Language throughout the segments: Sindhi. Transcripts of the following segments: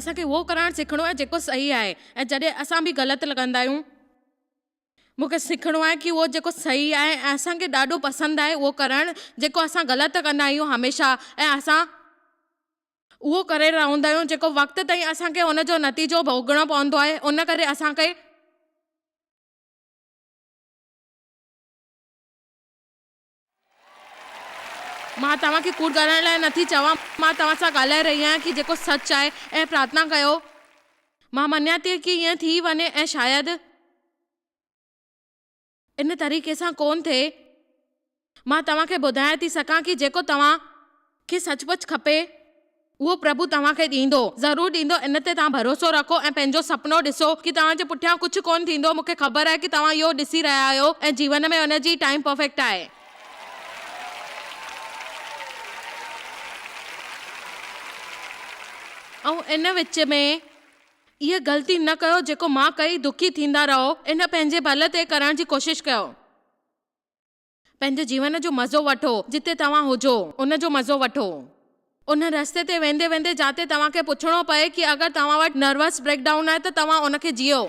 اسان کي اهو ڪرڻ سکڻو آهي جيڪو صحيح آهي ۽ جڏهن اسان به غلط لڳندا آهيون. مون کي سکڻو آهي ڪي اهو جيڪو صحيح آهي ۽ اسان کي ڏاڍو پسند آهي اهو ڪرڻ جيڪو اسان غلط ڪندا آهيون هميشه ۽ اسان اهو ڪري رهندا آهيون جيڪو وقت تائين اسان کي ان جو نتيجو ڀوڳڻو پوندو آهي ان ڪري اسان کي مان توهان کي ڪوڙ ڳالهائڻ لاء نٿي چوان، مان توهان سان ڳالهائي رهي آهيان ڪي جيڪو سچ آهي ۽ پرارٿنا ڪيو. مان مڃان ٿي ڪي ائين ٿي وڃي ۽ شايد ان طريقي سان ڪونه ٿئي. مان توهان کي ٻڌائي ٿي سگهان ڪي جيڪو توهان کي سچ پچ کپي، اهو پرڀو توهان کي ڏيندو، ضرور ڏيندو، ان تي توهان ڀروسو رکو ۽ پنهنجو سپنو ڏسو ڪي توهان جي پٺيان ڪجهه ڪونه ٿيندو، مون کي خبر آهي ڪي توهان اهو ڏسي رهيا آهيو ۽ جيون ۾ ان جي ٽائيم پرفيڪٽ آهي. ۽ ان وچ ۾ اها غلطي نه ڪيو جيڪو مان ڪئي، دکي ٿيندا رهو، ان پنهنجي ٻل تي ڪرڻ جي ڪوشش ڪيو. پنهنجي جيون جو مزو وٺو، جتي توهان هجو، ان جو مزو وٺو. ان رستي تي ويندي ويندي جاتي توهان کي پڇڻو پئي ڪي اگر توهان وٽ نروس بريڪ ڊائون آهي ته توهان ان کي جيئو.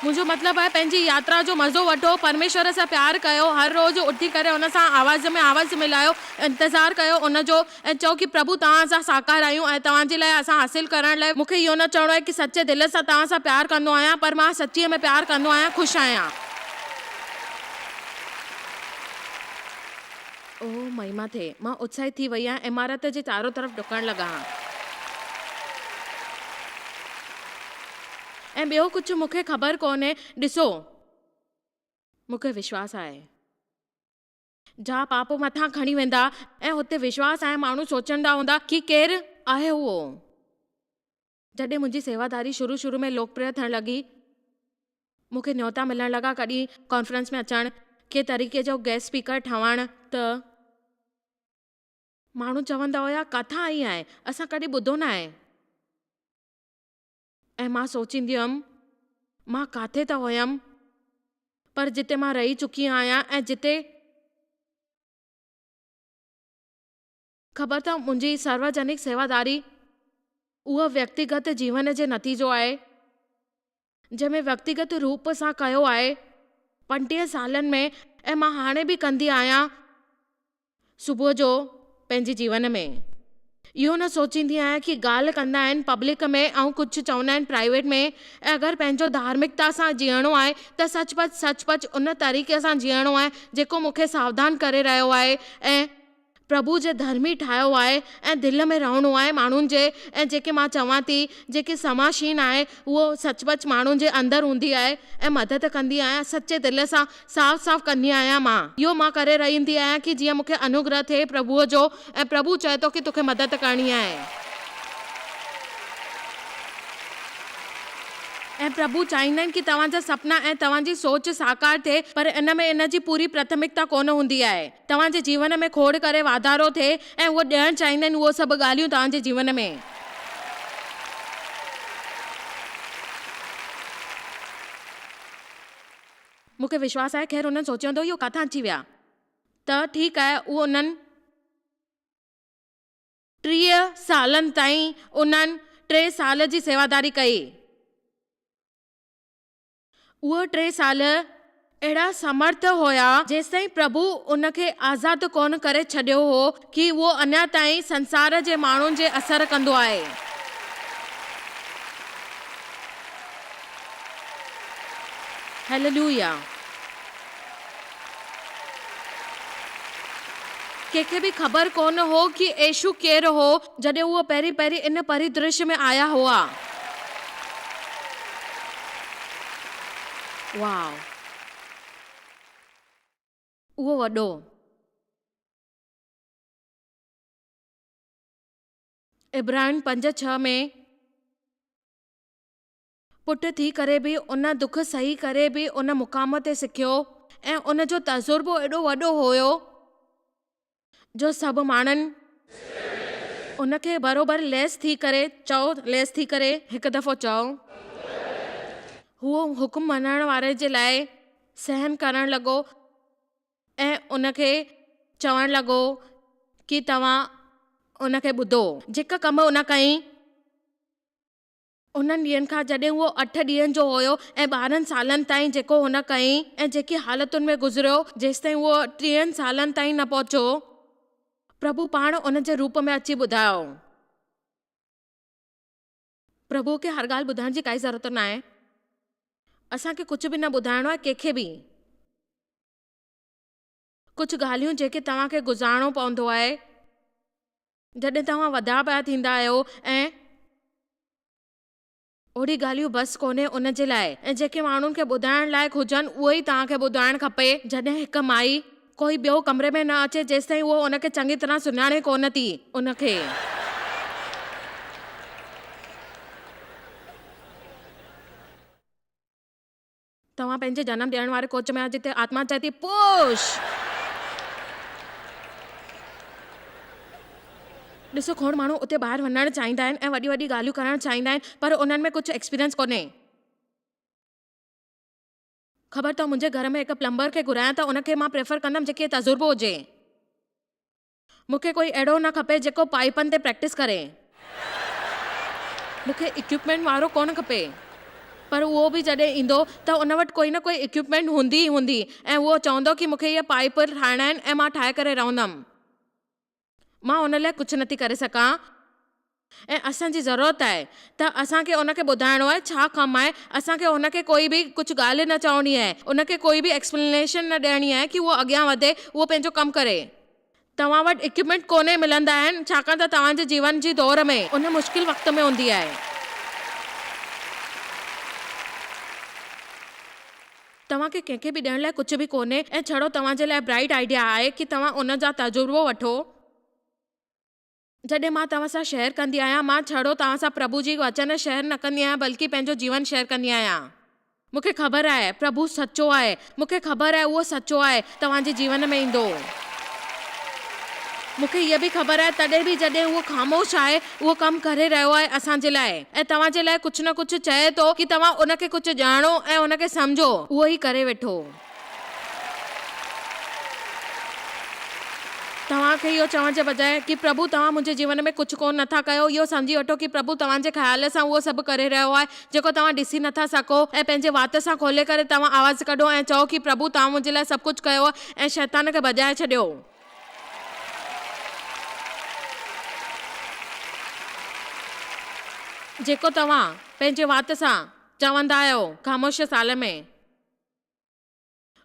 منهنجو مطلب آهي پنهنجي ياترا جو مزو وٺو، پرميشور سان پيار ڪيو، هر روز اٿي ڪري ان سان آواز ۾ آواز ملايو، انتظار ڪيو ان جو ۽ چئو ڪي پرڀو توهان سان ساڪار آهيون ۽ توهان جي لاء اسان حاصل ڪرڻ لاء مون کي اهو نه چوڻو آهي ڪي سچي دل سان توهان سان پيار ڪندو آهيان پر مان سچيء ۾ پيار ڪندو آهيان خوش آهيان. اوه مهما ٿئي. مان اتساهت ٿي وئي آهيان عمارت جي چارو طرف ڊڪڻ لڳان. ۽ ٻيو ڪجهه مون کي خبر ڪونهي. ڏسو. مون کي وشواس آهي. جا پاپ مٿان کڻي ويندا ۽ اتي وشواس آهي ماڻهو سوچندا هوندا ڪي ڪير آهي اهو. جڏهن منهنجي سيواداري شروع شروع ۾ لوڪپريه ٿيڻ لڳي مون کي نيوتا ملڻ لڳا ڪڏهن ڪانفرنس ۾ اچڻ ڪي طريقي جو گيسٽ اسپيڪر ٺهڻ ته ماڻهو چوندا هيا ڪاٿان آئي آهين اسان ڪڏهن ٻڌو ناهي ۽ مان سوچيندي هيم، مان ڪاٿي ته هيم، پر جتي مان رهي چڪي آهيان ۽ جتي. خبر اٿو منهنجي سروجنڪ سيواداري اهو ويڪتيگت جيون جي نتيجو آهي، جنهن ۾ ويڪتيگت روپ سان ڪيو آهي 35 سالن ۾ ۽ مان هاڻي به ڪندي آهيان. صبح جو پنهنجي جيون ۾ اهو نه سوچيندي آهيان ڪي ڳالهه ڪندا آهن پبلڪ ۾ ۽ ڪجهه چوندا آهن پرائيويٽ ۾ ۽ اگر پنهنجو ڌارمڪتا سان جيئڻو آهي ته سچ پچ سچ پچ ان طريقي سان جيئڻو آهي جيڪو مون کي ساوڌان ڪري رهيو آهي ۽ پرڀو جي ڌرمي ٺاهيو آهي ۽ دل ۾ رهڻو آهي ماڻهن جي ۽ جيڪي مان چوان ٿي جيڪي سماشين آهي اهو سچ پچ ماڻهن جي اندر هوندي آهي ۽ مدد ڪندي آهيان سچي دل سان صاف صاف ڪندي آهيان مان اهو مان ڪري رهندي آهيان ڪي جيئن مون کي انوگره ٿئي پرڀوء جو ۽ پرڀو چئي ٿو ڪي توکي مدد ڪرڻي آهي. ۽ پرڀو چاهيندا آهن ڪي توهان جا سپنا ۽ توهان جي سوچ ساڪار ٿئي پر ان ۾ ان جي پوري پراٿمڪتا ڪونه هوندي آهي. توهان جي جيون ۾ کوڙ ڪري واڌارو ٿئي ۽ اهو ڏيڻ چاهيندا آهن اهو سڀ ڳالهيون توهان جي جيون ۾. مون کي وشواس آهي خير انهن سوچيو هوندو اهو ڪاٿان اچي ويا ته ٺيڪ آهي اهو انهن. 30 سالن تائين انهن ٽي سال جي سيواداري ڪئي. اهي ٽي سال اهڙا سمرٿ هيا جيستائين پرڀو ان کي آزاد ڪونه ڪري ڇڏيو هو ڪي اهو اڃا تائين سنسار جي ماڻهن جي اثر ڪندو آهي. هيللويا. ڪنهن کي به خبر ڪونه هو ڪي يسوع ڪير هو جڏهن اهو پهرين پهرين ان پريدرشيه ۾ آيا هئا. واء! اهو وڏو. عبرانين پنج ڇهه ۾. پٽ ٿي ڪري به ان دک سهي ڪري به ان مقام تي سکيو ۽ ان جو تجربو ايڏو وڏو هيو جو سڀ ماڻهن ان کي بروبر ليس ٿي ڪري چئو ليس ٿي ڪري هڪ دفعو چئو هو حڪم مڃڻ واري جي لاء سهن ڪرڻ لڳو ۽ ان کي چوڻ لڳو ڪي توهان ان کي ٻڌو. جيڪا ڪم ان ڪئين. انهن ڏينهن کان جڏهن اهو اٺ ڏينهن جو هيو ۽ 12 سالن تائين جيڪو هن ڪئين ۽ جيڪي حالتن ۾ گذريو جيستائين اهو ٽيهن سالن تائين نه پهچو. پرڀو پاڻ ان جي روپ ۾ اچي ٻڌايو. پرڀوء کي هر ڳالهه ٻڌائڻ جي ڪائي ضرورت ناهي. اسان کي ڪجهه به نه ٻڌائڻو آهي ڪنهن کي به. ڪجهه ڳالهيون جيڪي توهان کي گذارڻو پوندو آهي جڏهن توهان وڏا پيا ٿيندا آهيو ۽ اهڙي ڳالهيون بس ڪونهي ان جي لاء ۽ جيڪي ماڻهن کي ٻڌائڻ لائق هجن اهو ئي توهان کي ٻڌائڻ کپي. جڏهن هڪ مائي ڪوئي ٻيو ڪمري ۾ نه اچي جيستائين اهو ان کي چڱي طرح سڃاڻي ڪونه ٿي ان کي. توهان پنهنجي جنم ڏيڻ واري ڪوچ ۾ آهيو جتي آتما چئي ٿي پش! ڏسو کوڙ ماڻهو اتي ٻاهر وڃڻ چاهيندا آهن ۽ وڏيون وڏيون ڳالهيون ڪرڻ چاهيندا آهن پر انهن ۾ ڪجهه ايڪسپيرينس ڪونهي. خبر اٿو منهنجي گهر ۾ هڪ پلمبر کي گهرايان ته ان کي مان پريفر ڪندم جنهن کي تجربو هجي. مون کي ڪوئي اهڙو نه کپي جيڪو پائيپن تي پريڪٽس ڪري. مون کي اڪيوپمينٽ وارو ڪونه کپي. پر اهو به جڏهن ايندو ته ان وٽ ڪوئي نه ڪوئي اڪيوپمينٽ هوندي ئي هوندي ۽ اهو چوندو ڪي مون کي اهي پائيپ ٺاهڻا آهن ۽ مان ٺاهي ڪري رهندم. مان ان لاء ڪجهه نٿي ڪري سگهان. ۽ اسان جي ضرورت آهي ته اسان کي ان کي ٻڌائڻو آهي ڇا ڪم آهي، اسان کي هن کي ڪوئي به ڪجهه ڳالهه نه چوڻي آهي، ان کي ڪوئي به ايڪسپلينيشن نه ڏيڻي آهي ڪي اهو اڳيان وڌي، اهو پنهنجو ڪم ڪري. توهان وٽ اڪيوپمينٽ ڪونهي ملندا آهن ڇاڪاڻ ته توهان جي جيون جي دور ۾. ان مشڪل وقت ۾ هوندي آهي. توهان کي ڪنهن کي به ڏيڻ لاء ڪجهه به ڪونهي ۽ ڇڙو توهان جي لاء برائيٽ آئيڊيا آهي ڪي توهان ان جا تجربو وٺو. جڏهن مان توهان سان شيئر ڪندي آهيان، مان ڇڙو توهان سان پرڀو جي وچن شيئر نه ڪندي آهيان بلڪه پنهنجو جيون شيئر ڪندي آهيان. مون کي خبر آهي پرڀو سچو آهي. مون کي خبر آهي اهو سچو آهي. توهان جي جيون ۾ ايندو. مون کي هيء به خبر آهي تڏهن به جڏهن اهو خاموش آهي، اهو ڪم ڪري رهيو آهي اسان جي لاء ۽ توهان جي لاء ڪجهه نه ڪجهه چئي ٿو ڪي توهان ان کي ڪجهه ڄاڻو ۽ ان کي سمجهو. اهو ئي ڪري ويٺو. توهان کي اهو چوڻ جي بجاء ڪي پرڀو توهان منهنجي جيون ۾ ڪجهه ڪونه نٿا ڪيو اهو سمجهي وٺو ڪي پرڀو توهان جي خيال سان اهو سڀ ڪري رهيو آهي جيڪو توهان ڏسي نٿا سگهو ۽ پنهنجي وات سان کولي ڪري توهان آواز ڪڍو ۽ چئو ڪي پرڀو توهان منهنجي لاء سڀ ڪجهه ڪيو ۽ شيطان کي ڀڄائي ڇڏيو. جيڪو توهان پنهنجي وات سان چوندا آهيو خاموش سال ۾.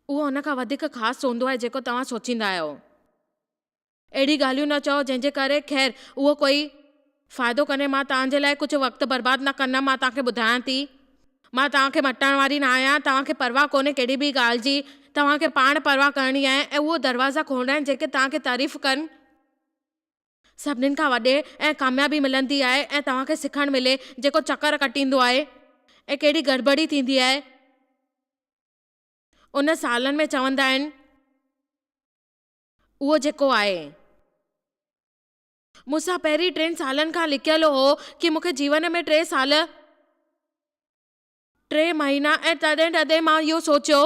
اهو ان کان وڌيڪ خاص هوندو آهي جيڪو توهان سوچيندا آهيو. اهڙي ڳالهيون نه چئو جنهن جي ڪري خير اهو ڪوئي فائدو ڪونهي مان توهان جي لاء ڪجهه وقت برباد نه ڪندم مان توهان کي ٻڌايان ٿي مان توهان کي مٽڻ واري نه آهيان توهان کي پرواهه ڪونهي ڪهڙي به ڳالهه جي توهان کي پاڻ پرواهه ڪرڻي آهي ۽ اهو دروازا کولڻا آهن جيڪي توهان کي تعريف ڪن سڀنين کان وڏي ۽ ڪاميابي ملندي آهي ۽ توهان کي سکڻ ملي جيڪو چڪر ڪٽيندو آهي ۽ ڪهڙي گڙٻڙي ٿيندي آهي. ان سالن ۾ چوندا آهن اهو جيڪو آهي. مون سان پهرين ٽن سالن کان لڪيل هو ڪي مون کي جيون ۾ ٽي سال، ٽي مهينا ۽ تڏهن تڏهن مان اهو سوچيو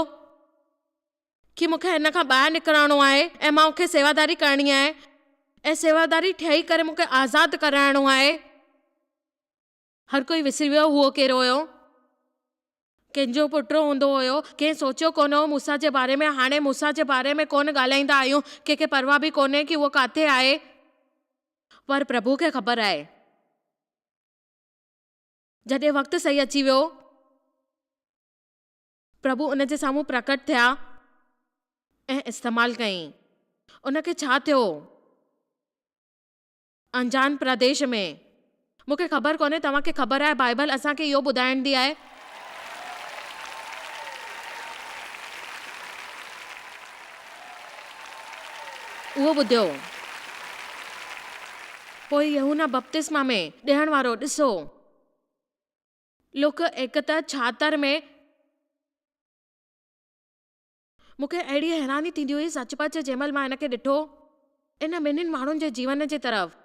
ڪي مون کي هن کان ٻاهر نڪرڻو آهي ۽ مان کي سيواداري ڪرڻي آهي ۽ سيواداري ٺهي ڪري مون کي آزاد ڪرائڻو آهي. هر ڪوئي وسري ويو هو ڪير هيو. ڪنهن جو پٽ هوندو هيو. ڪنهن سوچيو ڪونه هو موسيٰ جي باري ۾. هاڻي موسيٰ جي باري ۾ ڪونه ڳالهائيندا آهيون. ڪنهن کي پرواهه به ڪونهي ڪي اهو ڪاٿي آهي. پر پرڀو کي خبر آهي. جڏهن وقت صحيح اچي ويو. پرڀو ان جي سامهون پرڪٽ ٿيا ۽ استعمال ڪيائين. ان کي ڇا ٿيو؟ انجان پرديش ۾. مون کي خبر ڪونهي توهان کي خبر آهي بائيبل اسان کي اهو ٻڌائيندي آهي. اهو ٻڌيو. پوء يوحنا بپتسما ۾ ڏيڻ وارو ڏسو. لوڪ ايڪتا ڇاهتر ۾. مون کي اهڙي حيراني ٿيندي هئي سچ پچ جنهن مهل مان هن کي ڏٺو. ان ٻنهين ماڻهن جي جيون جي طرف.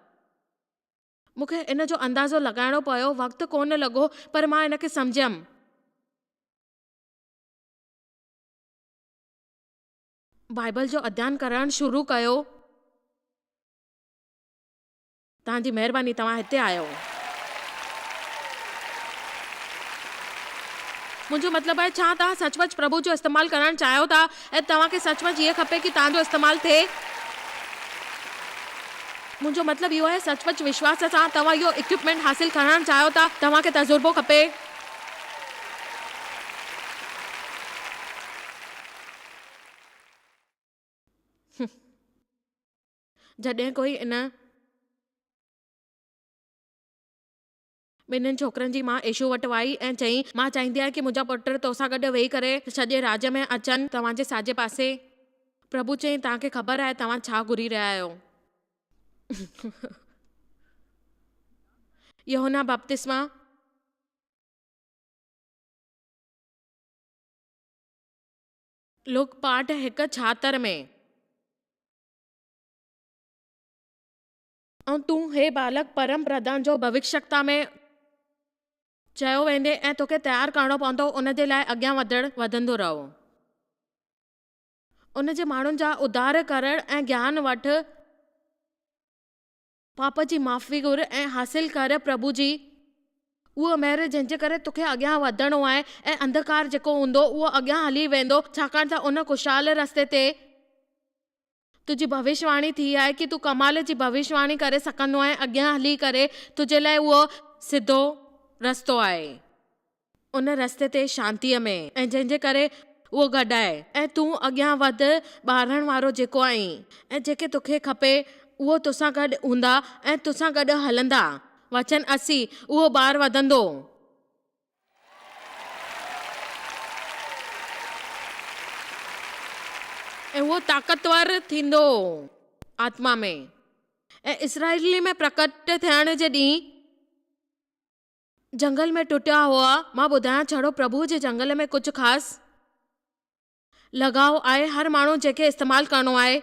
مون کي ان جو اندازو لڳائڻو پيو وقت ڪونه لڳو پر مان ان کي سمجهيم. بائيبل جو اڌيان ڪرڻ شروع ڪيو. توهان جي مهرباني توهان هتي آيو. منهنجو مطلب آهي ڇا توهان سچ پچ پرڀو جو استعمال ڪرڻ چاهيو ٿا ۽ توهان کي سچ پچ هيء کپي ڪي توهان جو استعمال ٿئي؟ منهنجو مطلب اهو آهي سچ پچ وشواس سان توهان اهو ايڪوپمينٽ حاصل ڪرڻ چاهيو ٿا، توهان کي تجربو کپي. جڏهن ڪوئي ان ٻنهين ڇوڪرن جي ماء يسوع وٽ آئي ۽ چيائين، مان چاهيندي آهيان ڪي منهنجا پٽ توسان گڏ ويهي ڪري سڄي راڄ ۾ اچن. توهان جي ساڄي پاسي. پرڀو چيائين، توهان کي خبر آهي توهان ڇا گهري رهيا آهيو. يوحنا بپتسما. لوڪ پاٺ هڪ ڇاهتر ۾. ۽ تون هي ٻالڪ پرم پرڌان جو ڀوشيوڪتا ۾ چيو ويندين ۽ توکي تيار ڪرڻو پوندو ان جي لاء اڳيان وڌڻ وڌندو رهو. ان جي ماڻهن جا اڌار ڪرڻ ۽ گيان وٺ، پاپ جي معافي گهر ۽ حاصل ڪر پرڀو جي اها مهر جنهن جي ڪري توکي اڳيان وڌڻو آهي ۽ انڌڪار جيڪو هوندو اهو اڳيان هلي ويندو ڇاڪاڻ ته ان ڪشال رستي تي تنهنجي ڀوشواڻي ٿي آهي ڪي تون ڪمال جي ڀوشواڻي ڪري سگهندو آهين اڳيان هلي ڪري تنهنجي لاء اهو سڌو رستو آهي ان رستي تي شانتيء ۾ ۽ جنهن جي ڪري اهو گڏ آهي ۽ تون اڳيان وڌ ٻارڻ وارو جيڪو آهين ۽ جيڪي توکي کپي اهو توسان گڏ هوندا ۽ توسان گڏ هلندا وچن 80 اهو ٻار وڌندو. ۽ اهو طاقتور ٿيندو آتما ۾، ۽ اسرائيلي ۾ پرڪٽ ٿيڻ جي ڏينهن جهنگل ۾ ٽٽيا هئا. مان ٻڌايان ڇڙو پرڀوء جي جهنگل ۾ ڪجهه خاص لڳاء آهي، هر ماڻهو جنهن کي استعمال ڪرڻو آهي.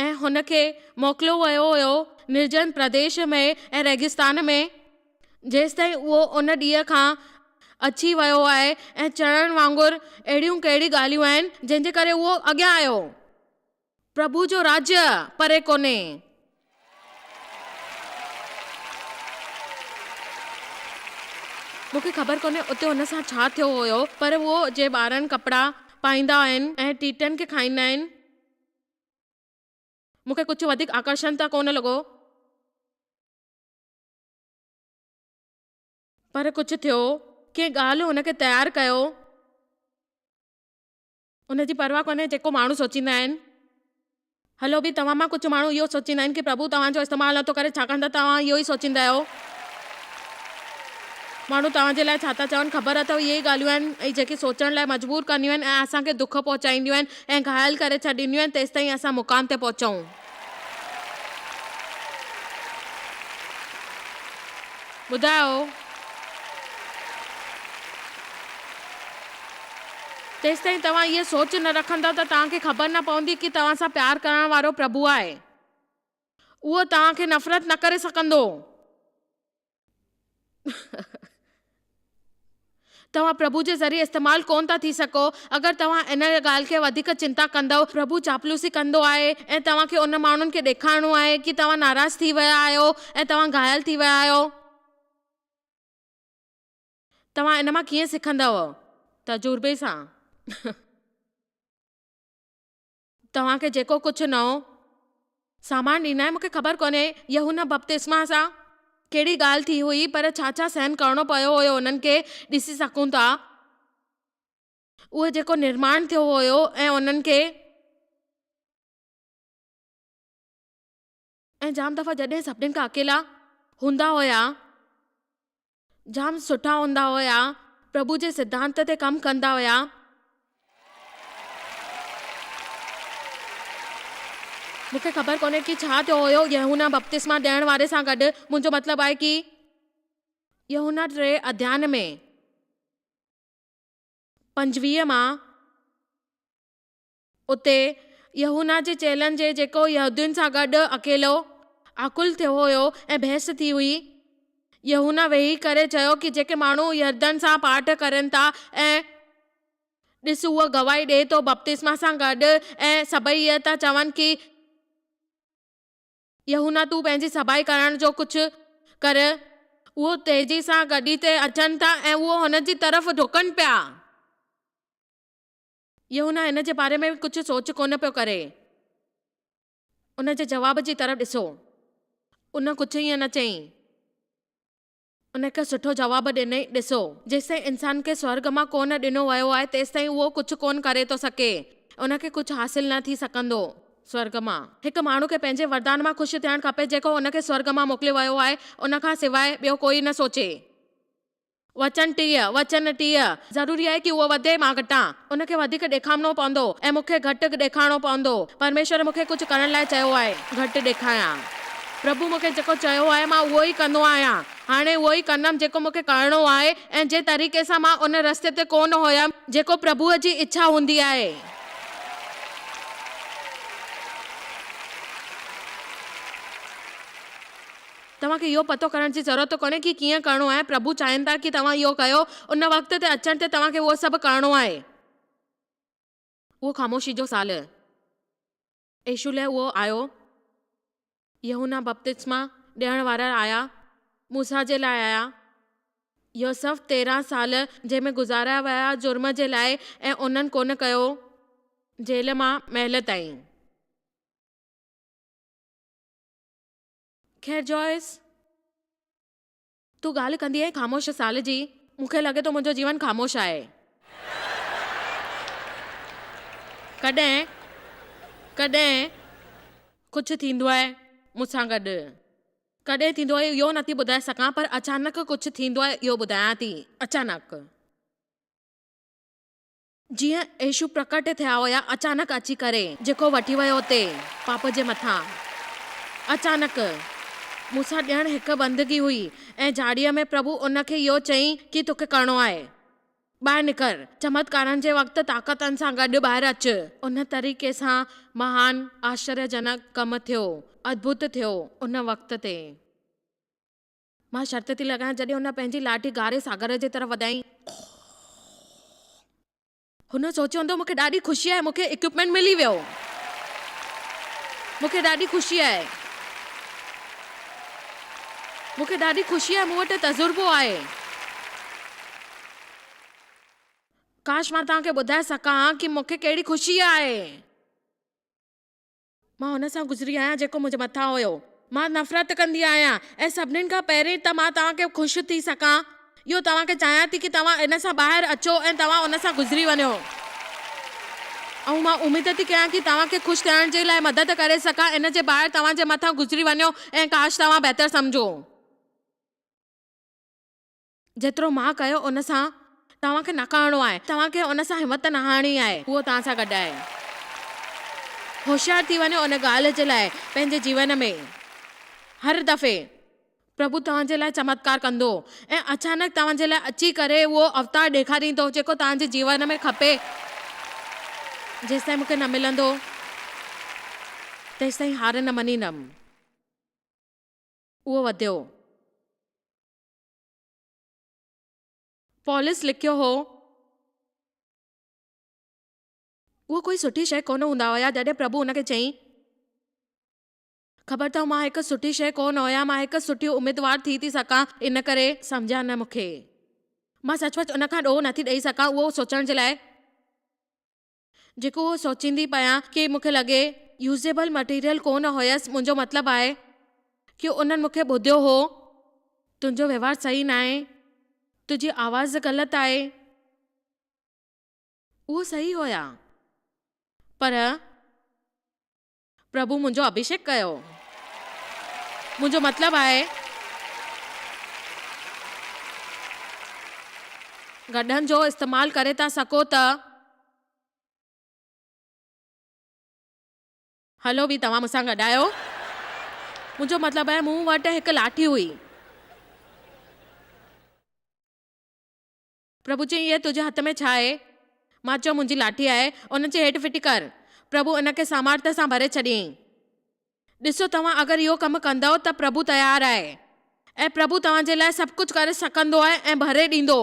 ۽ هن کي موڪليو ويو هيو نرجن پرديش ۾ ۽ ريگستان ۾، جيستائين اهو ان ڏينهن کان اچي ويو آهي ۽ چڙڻ وانگر اهڙيون ڪهڙي ڳالهيون آهن، جنهن جي ڪري اهو اڳيان آيو. پرڀو جو راڄ پري ڪونهي. مون کي خبر ڪونهي اتي هن سان ڇا ٿيو هيو، پر اهو جي ٻارن ڪپڙا پائيندا آهن ۽ ٽيٽن کي کائيندا آهن، مون کي ڪجهه وڌيڪ آڪرشڻ ته ڪونه لڳو. پر ڪجهه ٿيو. ڪنهن ڳالهه هن کي تيار ڪيو. ان جي پرواهه ڪونهي جيڪو ماڻهو سوچيندا آهن. هلو به توهان مان ڪجهه ماڻهو اهو سوچيندا آهن ڪي پرڀو توهان جو استعمال نٿو ڪري ڇاڪاڻ ته توهان اهو ئي سوچيندا آهيو. ماڻهو توهان جي لاء ڇا ٿا چون؟ خبر اٿو اهي ئي ڳالهيون آهن ۽ جيڪي سوچڻ لاء مجبور ڪنديون آهن ۽ اسان کي دک پهچائينديون آهن ۽ گهايل ڪري ڇڏينديون آهن تيستائين اسان مقام تي پهچون. ٻڌايو. تيستائين توهان اها سوچ نه رکندؤ ته توهان کي خبر نه پوندي ڪي توهان سان پيار ڪرڻ وارو پرڀو آهي. اهو توهان کي نفرت نه ڪري سگهندو. توهان پرڀو جي ذريعي استعمال ڪونه ٿا ٿي سگهو. اگر توهان ان ڳالهه کي وڌيڪ چنتا ڪندؤ، پرڀو چاپلوسي ڪندو آهي ۽ توهان کي ان ماڻهن کي ڏيکارڻو آهي ڪي توهان ناراض ٿي ويا آهيو ۽ توهان گهايل ٿي ويا آهيو. توهان ان مان ڪيئن سکندؤ؟ تجربي سان. توهان کي جيڪو ڪجهه نئون سامان ڏيندا آهن، مون کي خبر ڪونهي يوحنا بپتسما سان ڪهڙي ڳالهه ٿي هئي، پر ڇا ڇا سهن ڪرڻو پيو هيو انهن کي ڏسي سگهون ٿا. اهو جيڪو نرماڻ ٿيو هيو ۽ انهن کي. ۽ جام دفعا جڏهن سڀني کان اڪيلا هوندا هيا، جام سٺا هوندا هيا، پرڀو جي سڌانت تي ڪم ڪندا هيا. مون کي خبر ڪونهي ڪي ڇا ٿيو هيو يوحنا بپتسما ڏيڻ واري سان گڏ، منهنجو مطلب آهي ڪي يوحنا ٽي اڌيان ۾ 25 مان اتي يوحنا جي چيلن جي جيڪو يهودين سان گڏ اڪيلو آڪل ٿيو هيو ۽ بحث ٿي هئي. يوحنا ويهي ڪري چيو ڪي جيڪي ماڻهو يردن سان پاٺ ڪرين ٿا ۽ ڏس اهو گواهي ڏئي ٿو بپتسما سان گڏ ۽ سڀئي اهي ٿا چون ڪي يوحنا تون پنهنجي سڀائي ڪرڻ جو ڪجهه ڪر. اهو تيزي سان گڏي تي اچن ٿا ۽ اهو هن جي طرف ڊڪن پيا. يوحنا هن جي باري ۾ ڪجهه سوچ ڪونه پيو ڪري. ان جي جواب جي طرف ڏسو. ان ڪجهه ائين نه چيائين. ان کي سٺو جواب ڏنئي، ڏسو! جيستائين انسان کي سورڳ مان ڪونه ڏنو ويو آهي، تيستائين اهو ڪجهه ڪونه ڪري ٿو سگهي. ان کي ڪجهه حاصل نه ٿي سگهندو. سورڳ مان. هڪ ماڻهو کي پنهنجي وردان مان خوش ٿيڻ کپي، جيڪو ان کي سورڳ مان موڪليو ويو آهي، ان کان سواء ٻيو ڪوئي نه سوچي. وچن 30، وچن 30. ضروري آهي ڪي اهو وڌي، مان گهٽان. ان کي وڌيڪ ڏيکامڻو پوندو ۽ مون کي گهٽ ڏيکارڻو پوندو. پرميشور مون کي ڪجهه ڪرڻ لاء چيو آهي. گهٽ ڏيکاريان. پرڀو مون کي جيڪو چيو آهي، مان اهو ئي ڪندو آهيان. هاڻي اهو ئي ڪندم جيڪو مون کي ڪرڻو آهي ۽ جنهن طريقي سان مان ان رستي تي ڪونه هيم، جيڪو پرڀوء جي اڇا هوندي آهي. توهان کي اهو پتو ڪرڻ جي ضرورت ڪونهي ڪي ڪيئن ڪرڻو آهي، پرڀو چاهين ٿا ڪي توهان اهو ڪيو، ان وقت تي اچڻ تي توهان کي اهو سڀ ڪرڻو آهي. اهو خاموشي جو سال. يسوع لاء اهو آيو. يوحنا بپتسما ڏيڻ وارا آيا، موسيٰ جي لاء آيا. يوسف 13 سال جنهن ۾ گذاريا ويا جرم جي لاء ۽ انهن ڪونه ڪيو. جيل مان محل تائين. خير جوائس! تون ڳالهه ڪندي آهين خاموش سال جي، مون کي لڳي ٿو منهنجو جيون خاموش آهي. ڪڏهن ڪڏهن ڪجهه ٿيندو آهي مون سان گڏ. ڪڏهن ٿيندو آهي اهو نٿي ٻڌائي سگهان پر اچانڪ ڪجهه ٿيندو آهي اهو ٻڌايان ٿي. اچانڪ. جيئن يسوع پرڪٽ ٿيا هيا اچانڪ اچي ڪري جيڪو وٺي ويو اتي پاپ جي مٿان اچانڪ مون سان ڄڻ هڪ بندگي هئي ۽ جهاڙيء ۾ پرڀو ان کي اهو چئين ڪي توکي ڪرڻو آهي ٻاهر نڪر چمتڪارن جي وقت طاقتن سان گڏ ٻاهر اچ. ان طريقي سان مهان آشچريجنڪ ڪم ٿيو ادڀت ٿيو ان وقت تي. مان شرط ٿي لڳايان جڏهن هن پنهنجي لاٺي گهاري ساگر جي طرف وڌائين. هن سوچيو هوندو مون کي ڏاڍي خوشي آهي مون کي اڪوپمينٽ ملي ويو. مون کي ڏاڍي خوشي آهي. مون کي ڏاڍي خوشي آهي مون وٽ تجربو آهي. ڪاش مان توهان کي ٻڌائي سگهان ها ڪي مون کي ڪهڙي خوشي آهي. مان هن سان گذري آهيان جيڪو منهنجي مٿان هيو. مان نفرت ڪندي آهيان ۽ سڀنين کان پهرين ته مان توهان کي خوش ٿي سگهان اهو توهان کي چاهيان ٿي ڪي توهان ان سان ٻاهر اچو ۽ توهان ان سان گذري وڃو. ۽ مان اميد ٿي ڪيان ڪي توهان کي خوش ٿيڻ جي لاء مدد ڪري سگهان ان جي ٻاهر توهان جي مٿان گذري وڃو ۽ ڪاش توهان بهتر سمجهو. جيترو مان ڪيو ان سان توهان کي نه ڪرڻو آهي. توهان کي ان سان همت نه هارڻي آهي. هو توهان سان گڏ آهي. هوشيار ٿي وڃو ان ڳالهه جي لاء پنهنجي جيون ۾ هر دفعي پرڀو توهان جي لاء چمتڪار ڪندو ۽ اچانڪ توهان جي لاء اچي ڪري اهو اوتار ڏيکاريندو جيڪو توهان جي جيون ۾ کپي. جيستائين مون کي نه ملندو تيستائين هار نه مڃيندم. اهو وڌيو. پولس لکيو هو، اهو ڪوئي سٺي شيء ڪونه هوندا هيا جڏهن پرڀو هن کي چيائين، خبر اٿئو مان هڪ سٺي شيء ڪونه هيان، مان هڪ سٺي اميدوار ٿي ٿي سگهان، ان ڪري. سمجهيا نه مون کي. مان سچ پچ ان کان ڏوهه نٿي ڏئي سگهان اهو سوچڻ جي لاء. جيڪو اهو سوچيندي پيان ڪي مون کي لڳي يوزيبل مٽيريل ڪو نه هيس منهنجو مطلب آهي ڪي انهن مون کي ٻڌيو هو تنهنجو وهنوار صحيح ناهي تنهنجي آواز غلط آهي اهو صحيح هيا پر پرڀو منهنجو اڀيشيڪ ڪيو. منهنجو مطلب آهي گڏهن جو استعمال ڪري ٿا سگهو ته. هلو به توهان مون سان گڏ آهيو. منهنجو مطلب آهي مون وٽ هڪ لاٺي هئي. پرڀو چيائين، هيء تنهنجي هٿ ۾ ڇا آهي؟ مان چيو، منهنجي لاٺي آهي، ان جي هيٺ ڦٽي ڪر. پرڀو ان کي سامارٿ سان ڀري ڇڏيائين. ڏسو، توهان اگر اهو ڪم ڪندؤ ته پرڀو تيار آهي ۽ پرڀو توهان جي لاء سڀ ڪجهه ڪري سگهندو آهي ۽ ڀري ڏيندو.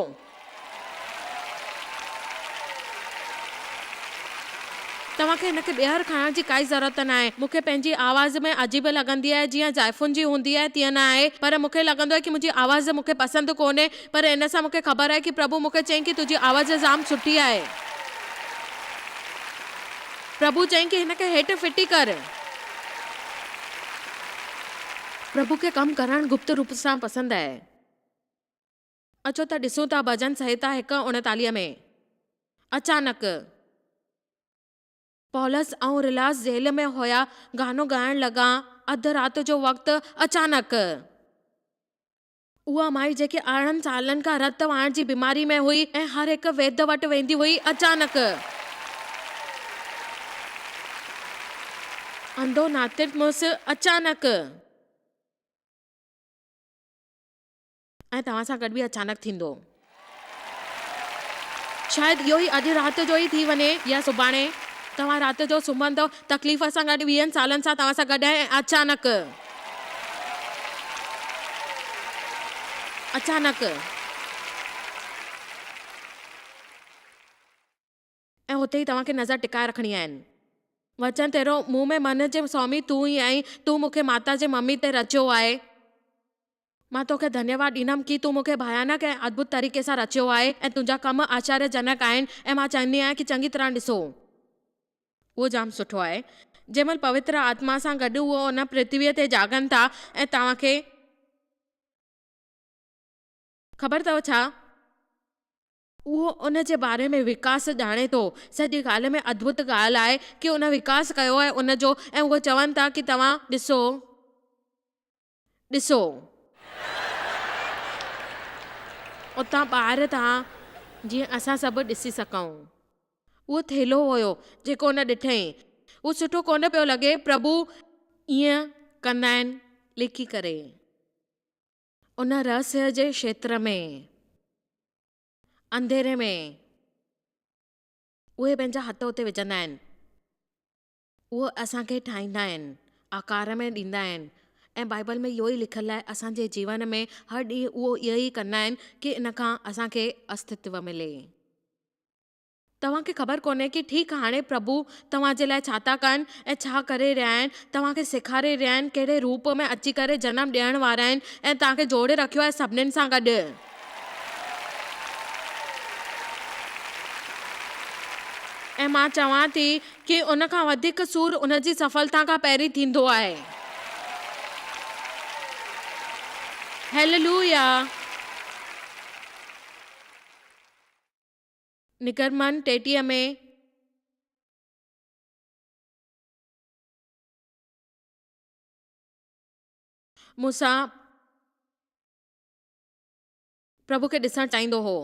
توهان کي هن کي ٻيهر کڻڻ جي ڪائي ضرورت ناهي. مون کي پنهنجي آواز ۾ عجيب لڳندي آهي، جيئن زائفن جي هوندي آهي تيئن نه آهي، پر مون کي لڳندو آهي ڪي منهنجي آواز مون کي پسند ڪونهي، پر ان سان مون کي خبر آهي ڪي پرڀو مون کي چيائين ڪي تنهنجي آواز جام سٺي آهي. پرڀو چيائين ڪي هن کي هيٺ ڦٽي ڪر. پرڀو کي ڪم ڪرڻ گپت روپ سان پسند آهي. اچو ته ڏسون ٿا ڀڄن سنهتا هڪ اڻيتاليهه ۾. اچانڪ. پولس ۽ رلاس جيل ۾ هيا، گانو ڳائڻ لڳا، اڌ رات جو وقت، اچانڪ. اها مائي جيڪي 18 سالن کان رت وهڻ جي بيماري ۾ هئي ۽ هر هڪ ويد وٽ ويندي هئي، اچانڪ. انڌو ناترمس، اچانڪ. ۽ توهان سان گڏ به اچانڪ ٿيندو. شايد اهو ئي اڄ رات جو ئي ٿي وڃي يا سڀاڻي. توهان رات جو سمهندؤ، تڪليف سان گڏ ويهن سالن سان توهان سان گڏ آهي ۽ اچانڪ. اچانڪ. ۽ اتي ئي توهان کي نظر ٽڪائي رکڻي آهن. وچن تيرو مون ۾ من جي سوامي تون ئي آهين، تون مون کي ماتا جي ممي تي رچيو آهي. مان توکي ڌنيواد ڏيندم ڪي تون مون کي ڀيانڪ ۽ ادڀت طريقي سان رچيو آهي ۽ تنهنجا ڪم آشچريه جنڪ آهن ۽ مان چاهيندي آهيان ڪي چڱي طرح ڏسو. اهو جام سٺو آهي. جنهن مهل پوتر آتما سان گڏ اهو ان پرٿويء تي جاڳن ٿا ۽ توهان کي. خبر اٿو ڇا؟ اهو ان جي باري ۾ وڪاس ڄاڻي ٿو. سڄي ڳالهه ۾ ادڀت ڳالهه آهي ڪي ان وڪاس ڪيو آهي ان جو ۽ اهو چون ٿا ڪي توهان ڏسو. ڏسو. اتان ٻاهر ٿا جيئن اسان سڀ ڏسي سگهون. اهو ٿيلهو هيو جيڪو ان ڏٺئين. اهو سٺو ڪونه پيو لڳي. پرڀو ائين ڪندا آهن لکي ڪري. ان رهسيه جي کيتر ۾، انڌيري ۾، اهي پنهنجا هٿ اتي وجهندا آهن. اهو اسان کي ٺاهيندا آهن، آڪار ۾ ڏيندا آهن ۽ بائيبل ۾ اهو ئي لکيل آهي اسان جي جيون ۾ هر ڏينهن اهو اهو ئي ڪندا آهن ڪي ان کان اسان کي استتو ملي. توهان کي خبر ڪونهي ڪي ٺيڪ هاڻي پرڀو توهان جي لاء ڇا ٿا ڪن ۽ ڇا ڪري رهيا آهن، توهان کي سيکاري رهيا آهن، ڪهڙي روپ ۾ اچي ڪري جنم ڏيڻ وارا آهن ۽ توهان کي جوڙي رکيو آهي سڀنين سان گڏ. ۽ مان چوان ٿي ڪي ان کان وڌيڪ سور ان جي سڦلتا کان پهرين ٿيندو آهي. هيللويا! نگرمن ٽيٽيء ۾. مون سان پرڀو کي ڏسڻ چاهيندو هو.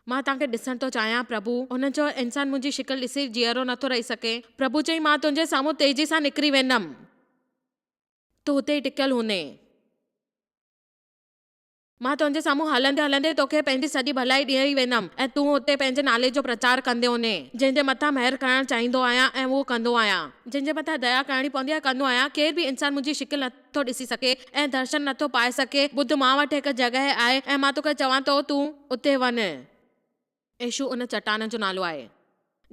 مان توهان کي ڏسڻ ٿو چاهيان، پرڀو. هن چيو، انسان منهنجي شڪل ڏسي جيئرو نٿو رهي سگهي. پرڀو چيائين، مان تنهنجي سامهون تيزيء سان نڪري ويندم. تون اتي ئي ٽڪيل هوندين. مان تنهنجي سامهون هلندي هلندي توکي پنهنجي سڄي ڀلائي ڏيئي ويندم ۽ تون اتي پنهنجي نالي جو پرچار ڪندي هوندين. جنهن جي مٿان مهر ڪرڻ چاهيندو آهيان ۽ اهو ڪندو آهيان. جنهن جي مٿان ديا ڪرڻي پوندي آهي، ڪندو آهيان. ڪير به انسان منهنجي شڪل نه. ٿو ڏسي سگهي ۽ درشن نه ٿو پائي سگهي، ٻڌ مان وٽ هڪ جڳهه آهي ۽ مان توکي چوان ٿو تون اتي وڃ. يسوع ان چٽان جو نالو آهي.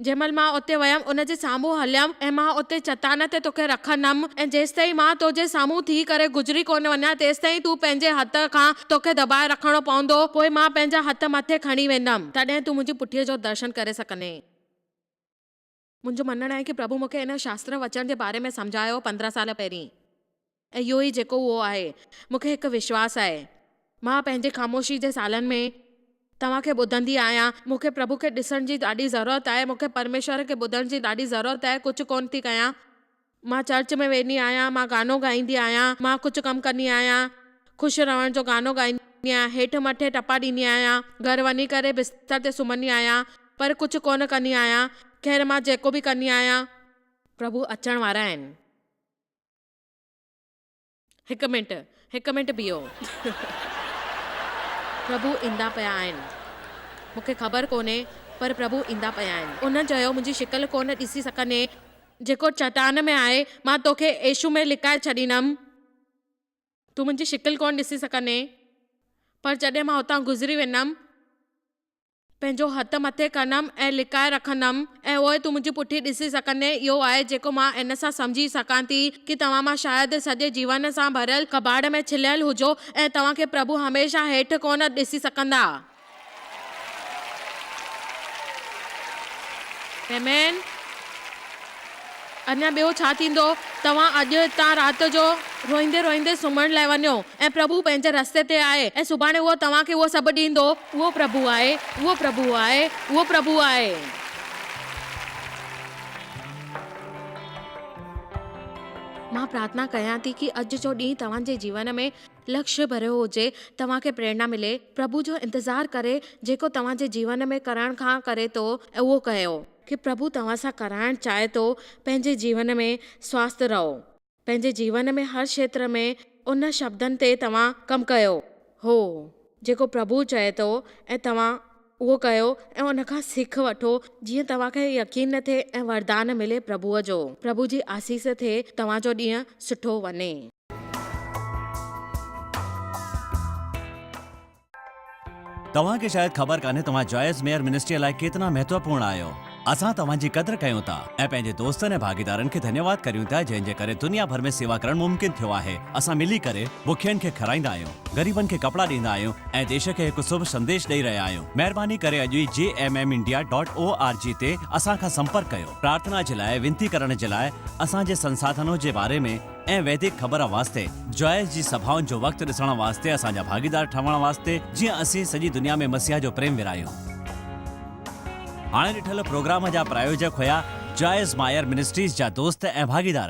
جنهن مهل مان اتي ويم، ان جي سامهون هليم ۽ مان اتي چٽان تي توکي رکندم ۽ جيستائين مان تو جي سامهون ٿي ڪري گذري ڪونه وڃان تيستائين تون پنهنجي هٿ کان توکي دٻائي رکڻو پوندو، پوء مان پنهنجا هٿ مٿي کڻي ويندم، تڏهن تون منهنجي پٺيء جو درشن ڪري سگهندين. منهنجو مڃڻ آهي ڪي پرڀو مون کي ان شاستر وچن جي باري ۾ سمجهايو 15 سال پهرين ۽ اهو ئي جيڪو اهو آهي. مون کي هڪ وشواس آهي. مان پنهنجي خاموشي جي سالن ۾ توهان کي ٻڌندي آهيان. مون کي پرڀو کي ڏسڻ جي ڏاڍي ضرورت آهي. مون کي پرميشور کي ٻڌڻ جي ڏاڍي ضرورت آهي. ڪجهه ڪونه ٿي ڪيان. مان چرچ ۾ ويندي آهيان، مان گانو ڳائيندي آهيان، مان ڪجهه ڪم ڪندي آهيان، خوش رهڻ جو گانو ڳائيندي آهيان، هيٺ مٿي ٽپا ڏيندي آهيان، گهر وڃي ڪري بستر تي سمهندي آهيان، پر ڪجهه ڪونه ڪندي آهيان، خير مان جيڪو به ڪندي آهيان. پرڀو اچڻ وارا آهن. هڪ منٽ، هڪ منٽ بيهو. پرڀو ايندا پيا آهن. مون کي خبر ڪونهي، پر پرڀو ايندا پيا آهن. انهن چيو، منهنجي شڪل ڪونه ڏسي سگهندين. جيڪو چٽان ۾ آهي، مان توکي يسوع ۾ لڪائي ڇڏيندم. تون منهنجي شڪل ڪونه ڏسي سگهندين، پر جڏهن مان اتان گذري ويندم، پنهنجو هٿ مٿي ڪندم ۽ لڪائي رکندم ۽ پوء تون منهنجي پٺي ڏسي سگهندين. اهو آهي جيڪو مان ان سان سمجهي سگهان ٿي ڪي توهان مان شايد سڄي جيون سان ڀريل ڪٻاڙ ۾ ڇليل هجو ۽ توهان کي پرڀو هميشه هيٺ ڪونه ڏسي سگهندا. آمين. اڃا ٻيو ڇا ٿيندو؟ توهان اڄ هتان رات جو روئيندي روئيندي سمهڻ لاء وڃو ۽ پرڀو پنهنجي رستي تي آهي ۽ سڀاڻي اهو توهان کي اهو سڀ ڏيندو. اهو پرڀو آهي، اهو پرڀو آهي، اهو پرڀو آهي. مان پرارٿنا ڪيان ٿي ڪي اڄ جو ڏينهن توهان جي جيون ۾ لڪش ڀريو هجي، توهان کي پريرنا ملي، پرڀو جو انتظار ڪري جيڪو توهان جي جيون ۾ ڪرڻ کان ڪري ٿو اهو ڪيو. ڪي پرڀو توهان سان ڪرائڻ چاهي ٿو، پنهنجي جيون ۾ سواسٿ رهو. پنهنجي جيون ۾ هر کيتر ۾ ان شبدن تي توهان ڪم ڪيو. هو، جيڪو پرڀو چئي ٿو ۽ توهان اهو ڪيو ۽ ان کان سک وٺو جيئن توهان کي يقين ٿئي ۽ وردان ملي پرڀوء جو. پرڀو جي آسيس ٿئي توهان جو ڏينهن سٺو وڃي. توهان کي شايد خبر ڪانهي توهان جوائس ميئر منسٽريء لاء ڪيتنا مهتوپورڻ آهيو. اسان توهان جي قدر ڪيون ٿا ۽ پنهنجي دوستن ۽ ڀاڳيدارن کي ڌنيواد ڪريون ٿا جنهن جي ڪري دنيا ڀر ۾ سيوا ڪرڻ ممڪن ٿيو آهي. اسان ملي ڪري بکين کي کارائيندا آهيون، غريبن کي ڪپڙا ڏيندا آهيون ۽ ديش کي هڪ شڀ سنديش ڏئي رهيا آهيون. مهرباني ڪري اڄ ئي J M M India dot O R G تي اسان کان سمپرڪ ڪيو. پرارٿنا جي لاء وينتي ڪرڻ جي لاء اسان جي سنساڌنو جي باري ۾ ۽ ويدڪ خبر واسطي جوائس جي سڀائن جو وقت ڏسڻ واسطي اسان جا ڀاڳيدار ٺهڻ واسطي جيئن اسين سڄي دنيا ۾ مسيح جو پريم ورهايون. هاڻي ڏٺل پروگرام جا پرايوجڪ هيا جوائس مائر منسٽريز جا دوست ۽ ڀاڳيدار.